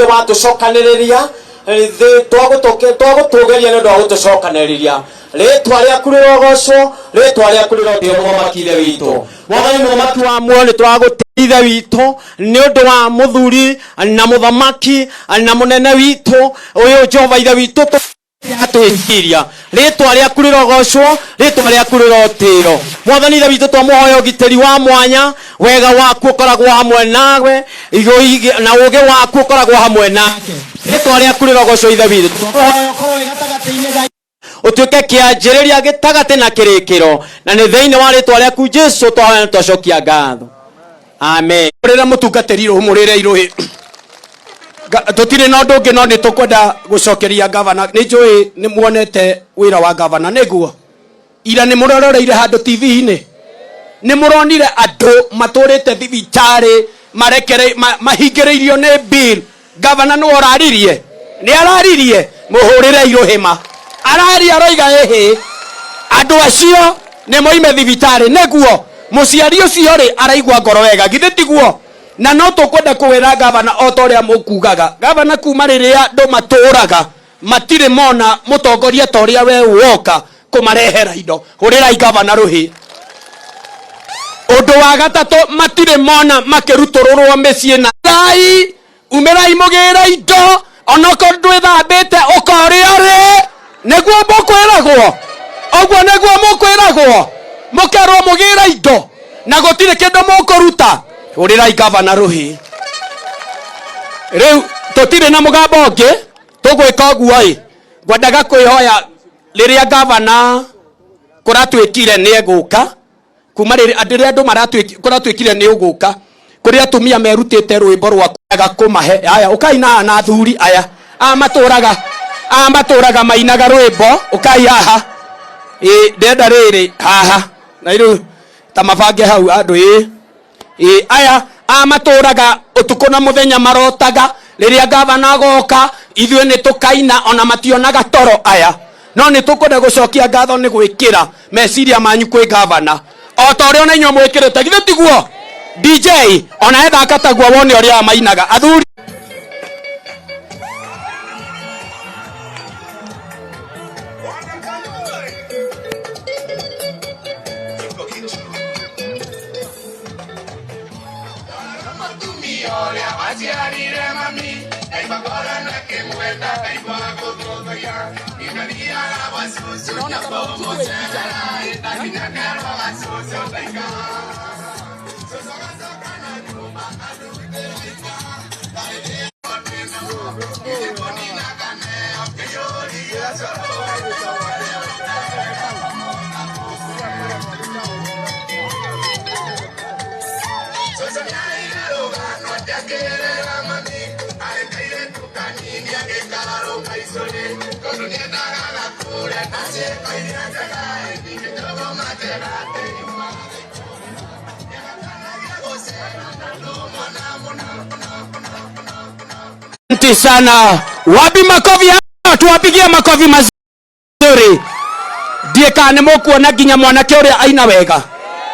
Watũcokanĩrĩria twagũtũgĩria nĩ ũndũ wa gũtũcokanĩrĩria. Rĩtwa rĩaku rĩrogocwo, rĩtwa rĩaku rĩrotĩo, mũthamaki ithe witũ. Mwathani mũthamaki wa muoyo, nĩ twagũtĩithia ithe witũ nĩ ũndũ wa mũthuri na mũthamaki na mũnene witũ ũyũ. Jehova ithe witũ, atwĩciria rĩtwa rĩaku rĩrogocwo, rĩtwa rĩaku rĩrotĩo. Mwathani ithe witũ, twamũhoya ũgitĩri wa mwanya, wega waku ũkoragwo hamwe nawe na ũũgĩ waku ũkoragwo hamwe nake. Rĩtwa rĩaku rĩrogocwo, ithe witũ. Twamũhoya ũkorwo wĩ gatagatĩ-inĩ ga ũtuĩke kĩanjĩrĩria, gĩtagatĩ na kĩrĩkĩro, na nĩ thĩinĩ wa rĩtwa rĩaku Jesu twahoya na twacokia ngatho, amen. Rĩrĩa mũtungatĩri rũmũrĩre irũhĩ, tũtirĩ na ũndũ ũngĩ, no nĩ tũkwenda gũcokeria gavana. Nĩ njũĩ nĩ muonete wĩra wa gavana, nĩguo ira nĩ mũreroreire handũ TV-inĩ, nĩ mũronire andũ matũrĩte thibitarĩ marekere mahingĩrĩirio nĩ bill. Gavana nĩwe ũraririe, nĩ araririe, mũhũrĩre irũhĩma. Araria aroiga ĩhĩ, andũ acio nĩ moime thibitarĩ, nĩguo mũciari ũcio rĩ araigua ngoro wega, githĩ tiguo? Na no tũkwenda kũwĩra gavana o ta ũrĩa mũkugaga, gavana, kuma rĩrĩa andũ matũraga matirĩ mona mũtongoria ta ũrĩa we woka kũmarehera indo. Hũrĩrai gavana rũhĩ. Ũndũ wa gatatũ, matirĩ mona makĩrutũrũrwo mĩciĩ na rai umĩrai mũgĩre indo, onokorwo ndwĩthambĩte ũkorĩa rĩ, nĩguo mũkwĩragwo ũguo, nĩguo mũkwĩragwo, mũkerwo mũgĩre indo na gũtirĩ kĩndũ mũkũruta. Hũrĩrai gavana rũhĩ. Rĩu tũtirĩ na mũgambo ũngĩ, tũgwĩka ũguo ĩ, ngwendaga kwĩhoya rĩrĩa gavana kũratuĩkire nĩ egũka, kuma rĩrĩa rĩrĩa andũ kũratuĩkire nĩ ũgũka, kũrĩ atumia merutĩte rwĩmbo rwa kwaga kũmahe aya. Ũkai na na athuri aya aya matũraga mainaga rwĩmbo, ũkai haha. Ĩ ndenda rĩrĩ haha na rĩu ta mabange hau andũ ĩ aya a matũraga ũtukũ na mũthenya marotaga rĩrĩa gavana agoka, ithuĩ nĩ tũkaina, ona mationaga toro aya. No nĩ tũkwenda gũcokia ngatho nĩ gwĩkĩra meciria manyu kwĩ gavana o ta ũrĩa ona inyuĩ mwĩkĩrĩte, githĩ tiguo? DJ ona ethaka taguo wone ũrĩa mainaga athuri. Ũrĩa waciarire mami, ndaigua ngoro na kĩmwenda, ndaigua gũthũthũya inathiaga gwa cucu nyakũmũcerera, ndakinya kerwo gacucu ndaika cucu gacoka na nyũmba andutĩra ita ndarĩrĩa ndĩna kaneo kĩyũria cũrũ. Cucu nĩaheire rũgano ndakĩrĩra mami, arĩ kairĩtu kanini agĩkararũka icũrĩ, tondũ nĩendaga gakũre na ciĩko iria njega, ningĩ njũgũma njega tĩri. Asante sana. Wapi makofi hapa? Tuwapigie makofi mazuri. Ndiĩ kana nĩ mũkuona nginya mwanake ũrĩa aina wega.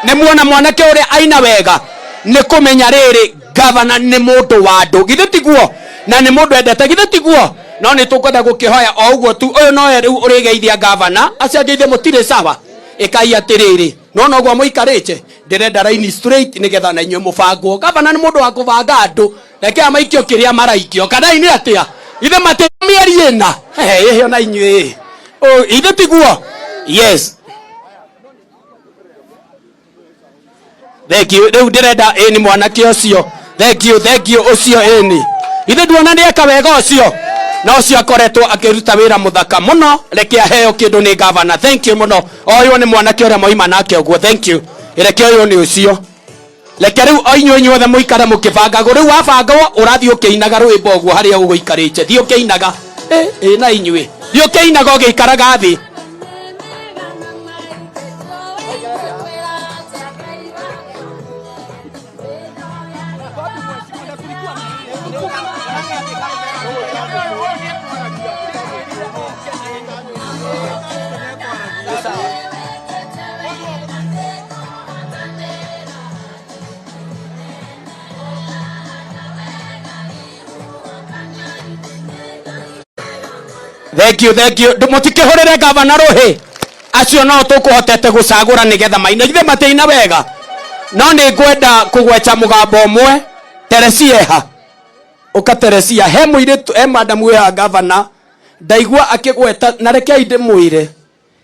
Nĩ muona mwanake ũrĩa aina wega. Nĩ kũmenya rĩrĩ gavana nĩ mũndũ wa andũ. Githĩ tiguo? Na nĩ mũndũ endete, githĩ tiguo? No nĩ tũkwenda gũkĩhoya o ũguo tu. Ũyũ nowe rĩu ũrĩgeithia gavana. Acio angĩ ithuĩ mũtirĩ sawa. Ĩkai atĩrĩrĩ. No noguo mũikarĩte. Ndĩrenda raini straight nĩgetha na inyuĩ mũbangwo. Gavana nĩ mũndũ wa kũbanga andũ. Reke maikio kĩrĩa maraikio, kana inĩ atĩa? Ithe matĩ mĩeri ĩna ĩhĩ ona inyuĩ. Ithe tiguo? Yes, thank you. Rĩu ndĩrenda ĩni mwanake ũcio, thank you, thank you, ũcio ĩni. Ithe nduona nĩ eka wega ũcio? Na ũcio akoretwo akĩruta wĩra mũthaka mũno, reke aheo kĩndũ nĩ gavana. Thank you mũno. Ũyũ nĩ mwanake ũrĩa moima nake ũguo, thank you. Reke ũyũ nĩ ũcio, reke rĩu o inyuĩ inyuothe mũikare mũkĩbangagwo. Rĩu wabangwo ũrathiĩ ũkĩinaga rwĩmbo ũguo harĩa ũgũikarĩte, thiĩ ũkĩinaga ĩ na inyuĩ, thiĩ ũkĩinaga ũgĩikaraga thĩ. Thank you, thank you. Mũtikĩhũrĩre gavana rũhĩ. Acio no tũkũhotete gũcagũra nĩgetha maine. Githĩ matiina wega? No nĩ ngwenda kũgweta mũgambo ũmwe. Teresia ha. Ũka Teresia, he mũirĩtu, he madam wĩ haha gavana. Ndaigua akĩgweta, na rekei ndĩmwĩre.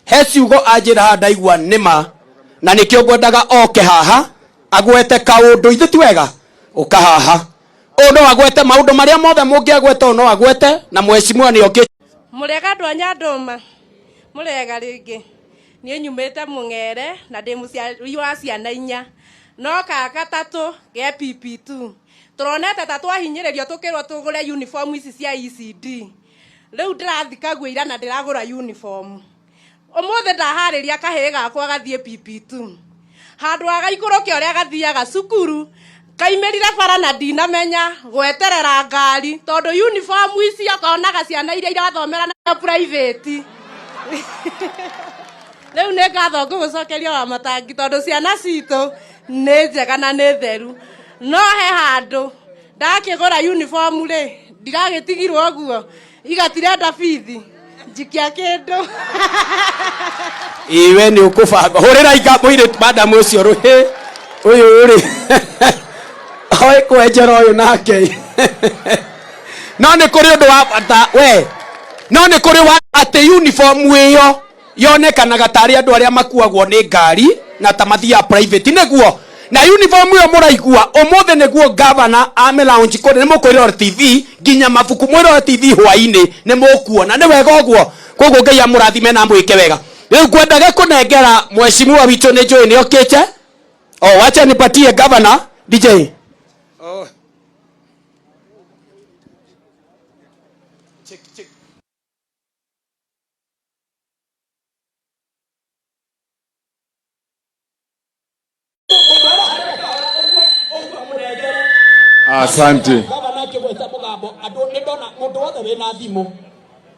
He ciugo anjĩra haha ndaigua nĩma. Na nĩkĩo ngwendaga oke haha, agwete kaũndũ. Ithe ti wega? Ũka haha. Ũyũ no agwete maũndũ marĩa mothe mũngĩagweta, ũyũ no agwete, na mheshimiwa nĩ okĩte. Mũrĩega andũ a Nyandũma, mũrĩega rĩngĩ. Niĩ nyumĩte Mũng'ere na ndĩ mũciari wa ciana inya, no ka gatatũ ge PP2. Tũronete ta twahinyĩrĩrio tũkĩrwo tũgũre uniform ici cia ECD. Rĩu ndĩrathiĩ Kaguĩra na ndĩragũra uniform. Ũmũthĩ ndaharĩria kahĩĩ gakwa gathiĩ PP2. Handũ ha gaikũrũke ũrĩa gathiaga cukuru, kaimĩrire bara na ndinamenya gweterera ngari tondũ uniform icio konaga ciana iria irathomera na private. Rĩu nĩ ngatho ngũgũcokeria wa matangi tondũ ciana citũ nĩ njega na nĩ theru. No he handũ ndakĩgũra uniform rĩ, ndiragĩtigirwo ũguo, igatirenda bithi. Njikia kĩndũ. Iwe nĩ ũkũbanga. Hũrĩra inga mũirĩtu madam ũcio rũhĩ. Ũyũ rĩ. Oĩ kwenjera ũyũ nake. No nĩ kũrĩ ũndũ wa bata we. No nĩ kũrĩ wa atĩ uniform ĩyo yonekanaga tarĩ andũ arĩa makuagwo nĩ ngari na ta mathiaga private nĩguo. Na uniform ĩyo mũraigua ũmũthĩ nĩguo governor ame launch kũrĩ nĩ mũkwĩrora TV nginya mabuku mwĩrore TV hwainĩ nĩ mũkuona. Nĩ wega ũguo. Koguo Ngai amũrathime na amwĩke wega. Rĩu ngwendaga kũnengera mheshimiwa witũ nĩ njũĩ nĩ okĩte. Oh, wacha nipatie governor DJ. Oh. Check, check. Asante. Gavana akĩgweta mũgambo andũ nĩ ndona mũndũ wothe wĩna thimũ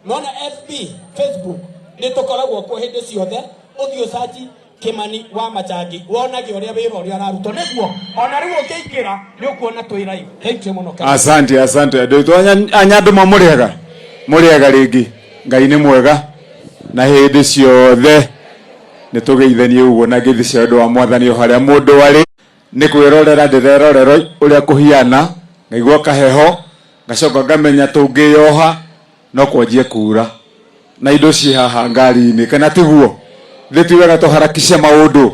nona FB Facebook nĩ tũkoragwo kuo hĩndĩ ciothe ũthiĩ ũcaci Kimani wa Machangi wonage ũrĩa wĩra ũrĩa ararutwo nĩguo ona rĩu ũngĩingĩra nĩ ũkuona twĩ live. Thank you mũno. Asante, asante. Andũ aitũ a Nyandũma mũrĩega, mũrĩega rĩngĩ. Ngai nĩ mwega na hĩndĩ ciothe nĩ tũgeithanie ũguo na ngeithi cia ũndũ wa mwathani o harĩa mũndũ arĩ. Nĩ kwĩrorera ndĩrerorera ũrĩa kũhiana, ngaigua kaheho, ngacoka ngamenya tũngĩyoha no kwanjie kura na indo ciĩ haha ngari-inĩ, kana tiguo? Thĩ ti wega tũharakishe maũndũ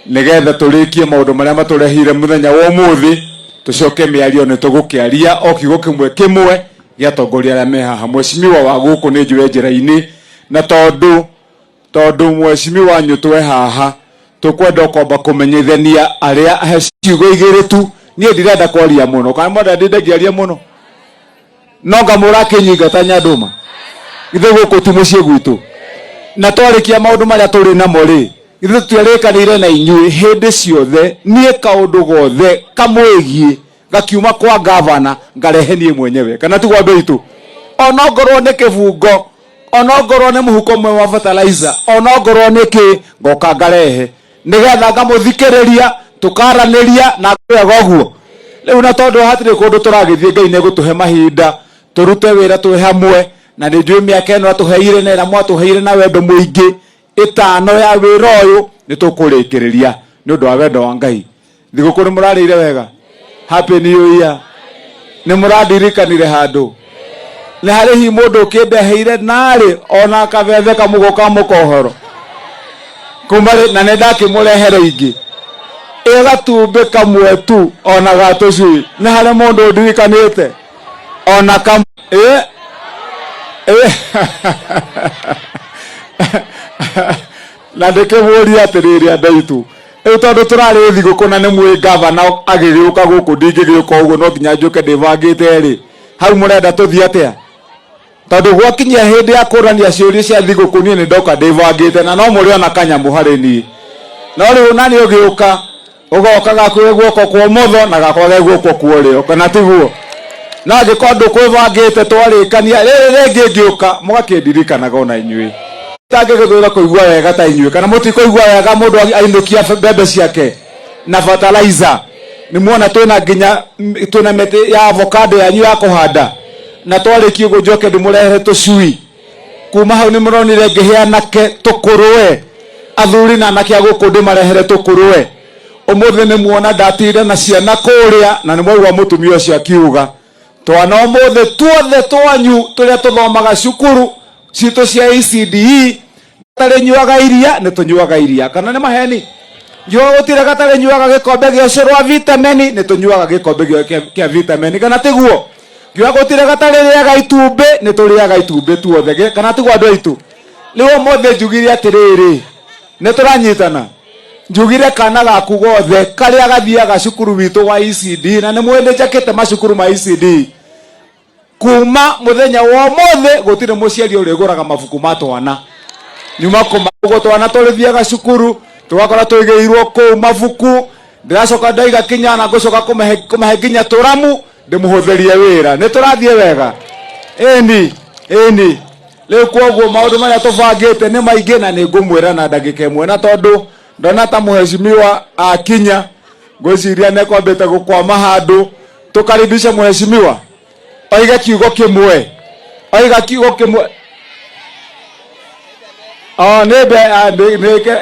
nĩgetha tũrĩkie maũndũ marĩa matũrehire mũthenya wa ũmũthĩ, tũcoke mĩario nĩ tũgũkĩaria o kiugo kĩmwe kĩmwe gĩa atongoria arĩa me haha. Mheshimiwa wa gũkũ nĩ njũĩ njĩra-inĩ, na tondũ mheshimiwa Nyũtũ e haha, tũkwenda kwamba kũmenyithania arĩa he ciugo igĩrĩ tu. Niĩ ndirenda kwaria mũno, kana mwenda ndinde ngĩaria mũno? No ngamũra akĩnyingata Nyandũma. Ithuĩ gũkũ ti mũciĩ gwitũ. Na twarĩkia maũndũ marĩa tũrĩ namo rĩ, ithuĩ tũtiarĩkanĩire na inyuĩ hĩndĩ ciothe. Niĩ kaũndũ gothe kamwĩgiĩ gakiuma kwa gavana ngarehe niĩ mwenyewe, kana tiguo andũ aitũ? Onongorwo nĩ kĩbungo, onongorwo nĩ mũhuko ũmwe wa fertilizer, onongorwo nĩ kĩ, ngoka ngarehe nĩgetha ngamũthikĩrĩria, tũkaranĩria na wega ũguo. Rĩu na tondũ hatirĩ kũndũ tũragĩthiĩ, Ngai nĩ egũtũhe mahinda tũrute wĩra twĩ hamwe, na nĩ njũĩ mĩaka ĩno atũheire na ĩrĩa mwatũheire na wendo mũingĩ ĩtano ya wĩra ũyũ nĩ tũkũrĩkĩrĩria nĩ ũndũ wa wendo wa Ngai. Thigũkũ nĩ mũrarĩire wega? Happy New Year. Nĩ mũrandirikanire handũ? Nĩ harĩ hihi mũndũ ũkĩndeheire narĩ ona kabebe kamũgo ka mũkohoro kuma rĩ, na nĩ ndakĩmũrehere ingĩ ĩ gatumbĩ kamwe tu ona ga tũcui. Nĩ harĩ mũndũ ũndirikanĩte ona kamwe? Ĩ, ĩ. Na ndĩkĩmũria atĩrĩrĩ andũ aitũ, rĩu tondũ tũrarĩ thigũkũ na nĩ mwĩ gavana agĩgĩũka gũkũ, ndingĩgĩũka ũguo no nginya njũke ndĩbangĩte rĩ, hau mũrenda tũthiĩ atĩa? Tondũ gwakinyia hĩndĩ ya kũrania ciũria cia thigũkũ niĩ nĩ ndoka ndĩbangĩte na no mũrĩ ona kanyamũ harĩ niĩ. No rĩu na nĩ ũgĩũka ũgoka gaku ge guoko kwa ũmotho na gakwa ge guoko kwa ũrĩo, kana tiguo? No angĩkorwo ndũkwĩbangĩte twarĩkania rĩrĩ rĩngĩ ngĩũka mũgakĩndirikanaga ona inyuĩ. Tangĩgĩthũra kũigua wega ta inyuĩ, kana mũtikũigua wega mũndũ ainũkia mbembe ciake na fertilizer. Nĩ muona twĩna nginya twĩna mĩtĩ ya avocado yanyu ya kũhanda, na twarĩkia ũguo njoke ndĩmũrehere tũcui. Kuma hau nĩ mũronire ngĩhe anake tũkũrũe, athuri na anake a gũkũ ndĩmarehere tũkũrũe. Ũmũthĩ nĩ muona ndatinda na ciana kũrĩa, na nĩ mwaigua mũtumia ũcio akiuga twana ũmũthĩ tuothe twanyu tũrĩa tũthomaga cukuru citũ cia ECDE gatarĩ nyuaga iria nĩ tũnyuaga iria, kana nĩ maheni? Ngiuga gũtirĩ gatarĩ nyuaga gĩkombe gĩa ũcũrũ wa vitameni, nĩ tũnyuaga gĩkombe kĩa vitameni, kana tiguo? Ngiuga gũtirĩ gatarĩ rĩaga itumbĩ, nĩ tũrĩaga itumbĩ tuothe, kana tiguo andũ aitũ? Rĩu ũmũthĩ njugire atĩrĩrĩ, nĩ tũranyitana, njugire kana gaku gothe karĩa gathiaga cukuru witũ wa ECD, na nĩ mwĩ nĩ njakĩte macukuru ma ECD, kuma muthenya wa ũmũthĩ gũtirĩ mũciari ũrĩgũraga mabuku ma twana. Nyuma kũma twana tũrĩthiaga cukuru tũgakora tũigĩirwo kũu mabuku. Ndĩracoka ndaiga kinya na ngũcoka kũmahe nginya tũramu ndĩmũhũthĩrie wĩra. Nĩ tũrathiĩ wega? Ĩni, ĩni. Rĩu kwoguo maũndũ marĩa tũbangĩte nĩ maingĩ, na nĩ ngũmwĩra na ndagĩka ĩmwe, na tondũ ndona ta mũheshimiwa akinya, ngwĩciria nĩ kwambĩte gũkwama handũ. Tũkaribishe mũheshimiwa oiga kiugo kĩmwe, oiga kiugo kĩmwe. O nĩ mbe nĩke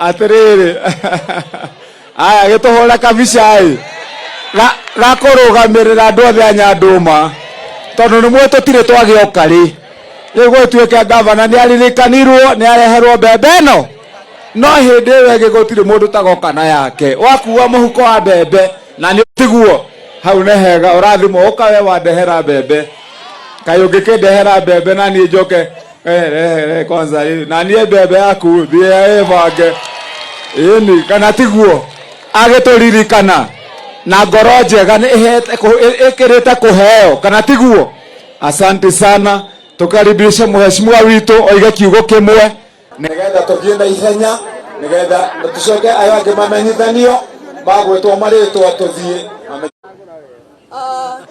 atĩrĩrĩ, aya gĩtũhũre kabica ĩ gakũrũgamĩrĩra andũ othe a Nyandũma, tondũ nĩ mwĩ tũtirĩ twagĩoka rĩ. Rĩu gũtuĩke gavana nĩ aririkanirwo nĩ areherwo mbembe ĩno, no hĩndĩ ĩyo ĩngĩ gũtirĩ mũndũ tagoka na yake wakuua mũhuko wa mbembe, na nĩ tiguo hau nĩ hega ũrathimwo ũka we wandehera mbembe. Kaĩ ũngĩkĩndehera mbembe na niĩ njoke kwanza na niĩ mbembe yaku thiĩ ĩbange ĩni, kana tiguo? Agĩtũririkana na ngoro njega nĩ ĩkĩrĩte kũheo, kana tiguo? Asante sana. Tukaribishe mheshimiwa witũ oige kiugo kĩmwe nĩgetha tũthiĩ na ihenya, nĩgetha tũcoke ayo angĩ mamenyithanio magwĩtwo marĩtwa tũthiĩ.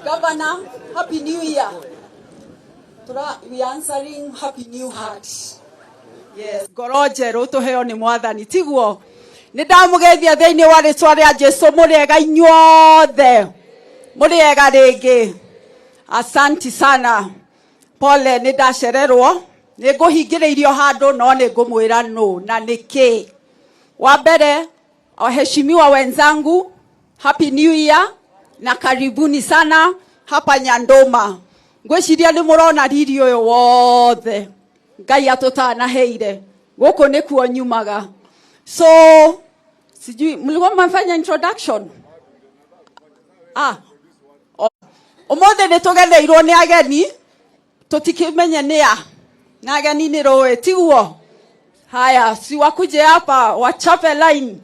Governor, Happy New Year. We are answering Happy New Heart. Yes, ngoro njerũ tũheo nĩ Mwathani, tiguo? Nĩ ndamũgeithia thĩinĩ wa rĩtwa rĩa Jesu. Mũrĩega inyuothe? Mũrĩega rĩngĩ? Asanti sana. Pole nĩ ndacererwo, nĩ ngũhingĩrĩirio handũ, no nĩ ngũmwĩra nũ na nĩkĩ. Wa mbere, waheshimiwa wenzangu, Happy New Year na karibuni sana hapa Nyandoma. Ngwĩciria nĩ mũrona riri ũyũ wothe Ngai atũtanaheire. Gũkũ nĩkuo nyumaga. So sijui mlikuwa mmefanya introduction? Ah, ũmũthĩ nĩ tũgeneirwo nĩ ageni, tũtikĩmenye nĩ a, na ageni nĩ rũĩ, tiguo? Haya, si wakuje hapa wachape line.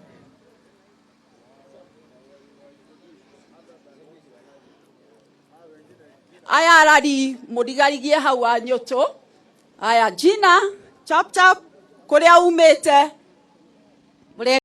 Aya arari mũrigarigie hau a nyũtũ. Aya, jina chap chap, kũrĩa umĩte.